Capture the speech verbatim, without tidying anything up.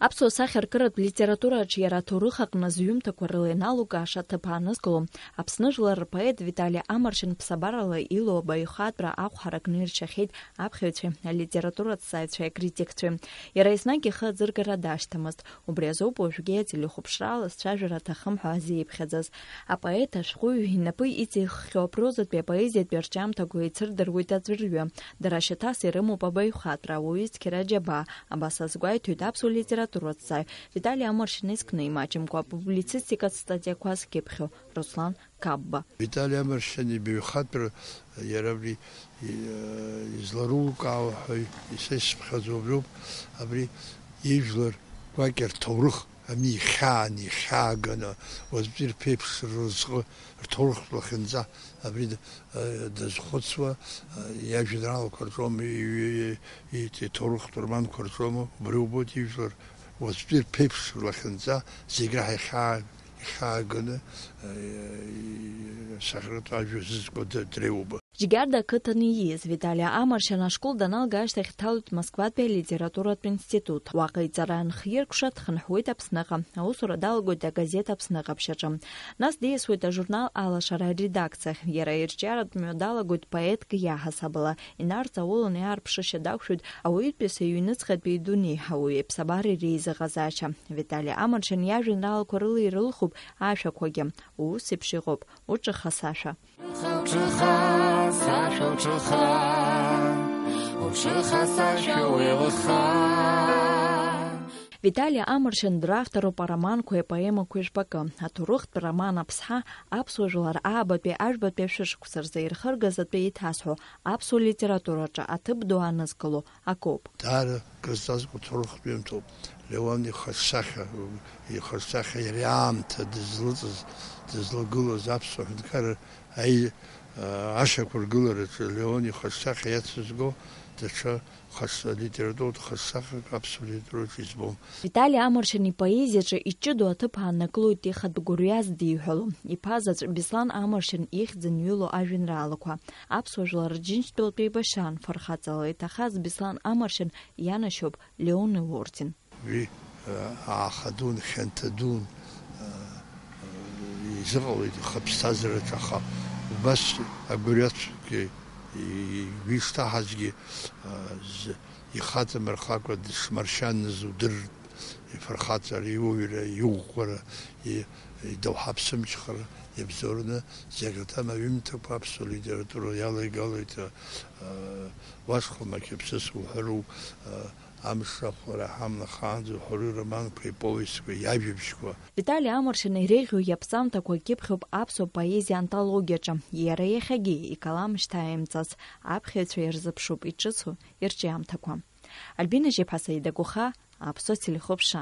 Аԥсуа сахьаркыратә литератураҿ иара аҭоурых аҟны зҩымҭақәа рыла ианалукааша аҭыԥ аанызкыло, Аԥсны жәлар рпоет Витали Амаршьан ԥсабарала илоу абаҩхатәра ахәҳаракны иршьахьеит аԥхьаҩцәеи алитератураҭҵааҩцәеи акритикцәеи. Иара еснагь ихы аӡыргара дашьҭамызт. Убри азоуп уажәгьы ателехәаԥшраала сцәажәара аҭахым ҳәа зеиԥхьаӡаз. Апоет ашәҟәыҩҩы инапы иҵиххьоу апрозатәи апоезиатәи арҿиамҭақәа еицырдыруеит аӡәырҩы. Дара шьаҭас ирымоуп абаҩхатәра, ауаҩы ицқьара џьабаа, абас азгәеиҭоит аԥсуа литератураҭҵааҩ Витали Амаршьан изкны имаҷымкәа апублицистикатә статиақәа зкьыԥхьу Руслан Қапба. Витали Амаршьан ибаҩхатәра иара абри, и-, изларулкаауа ҳәа исасыԥхьаӡо убриоуп, абри ижәлар гәакьа рҭоурых ами ихьаан, ихьааганы, уаҵәтәи рԥеиԥш рразҟы, рҭоурыхтә лахьынҵа абри д-, э, дазхәыцуа, э, иажәеинраалақәа рҿоума, и-, и-, и-, иҭоурыхтә романқәа рҿоума, убри убоит ижәлар уаҵәтәи рԥеиԥш рлахьынҵа зегь раҳа ихьаа-, ихьааганы, э, и-, сахьаркыратә ажәа зызку д-, дреиуоуп. Џьгьарда ақыҭан ииз Витали Амаршьан ашкол даналга ашьҭахь дҭалоит Москватәи алитературатә институт. Уаҟа иҵара анхиркәша, дхынҳәуеит Аԥсныҟа. Аусура далагоит агазеҭ Аԥсны ҟаԥшь аҿы. Нас диасуеит ажурнал Алашара аредакциахь. Иара ирҿиаратә мҩа далагоит поетк иаҳасабала. Инарҵауланы иаарԥшышьа дақәшәоит ауаҩытәыҩса иҩныҵҟатәи идунеи, ауаҩи аԥсабареи реизыҟазаашьа. Витали Амаршьан иажәеинраалақәа рыла ирылхуп ашәақәагьы. Ус еиԥш иҟоуп уҿыха сашәа. Уҿыха, сашәа уҿыха, уҿыха, сашәа уеилыха. Витали Амаршьан дравторуп ароманқәеи апоемақәеи жәпакы. Аҭоурыхтә роман Аԥсҳа аԥсуа жәлар аабатәи ажәбатәи ашәышықәса рзы ирхыргаз атәы еиҭазҳәо, аԥсуа литератураҿы аҭыԥ ду аанызкыло акоуп. Даара крызҵазкуа ҭоурыхтә ҩымҭоуп. Леон ихаҿсахьа, ихаҿсахьа иара аамҭа дызлыҵыз, дызлагылаз аԥсуа ҳәынҭқарра аи-, ашьақәыргылараҿы Леон ихаҿсахьа иацызго даҽа хаҿ-, литературатә хаҿсахьак аԥсуа литератураҿы избом. Витали Амаршьан ипоезиаҿы иҷыдоу аҭыԥ ааннакылоит ихатә гәырҩа здиҳәало. Иԥа заҵә Беслан Амаршьан ихьӡ анҩыло ажәеинраалақәа. Аԥсуа жәлар рџьынџьтәылатә еибашьраан фырхаҵала иҭахаз Беслан Амаршьан ианашьоуп Леон иорден. Уи, э, ааха дуун, хьанҭа дуун, э, изыҟалеит ихы аԥсҭазаараҿы, аха убас агәырҩацәгьа игәы ишҭаҳазгьы, э, з-, ихаҵамырхакәа дышмаршьаныз удырыртә, ифырхаҵара, иуаҩра, иӷәӷәара, и-, идоуҳа ԥсымҽхара иабзоураны, зегь рҭама аҩымҭақәа аԥсуа литература иалеигалоит, э, уашхәа мақьыԥсыс уҳәару, э, Амш ахәлара ҳамнахаанӡа уҳәару романқәеи повестқәеи, иажәабжьқәа. Витали Амаршьан иреиӷьу иаԥҵамҭақәа кьыԥхьуп аԥсуа поезиа антологиаҿы. Иара иахьагьы икалам шьҭаимҵац аԥхьаҩцәа ирзыԥшуп иҿыцу ирҿиамҭақәа. Альбина Жьеԥҳа, Саида Гәыха, Аԥсуа телехәаԥшра.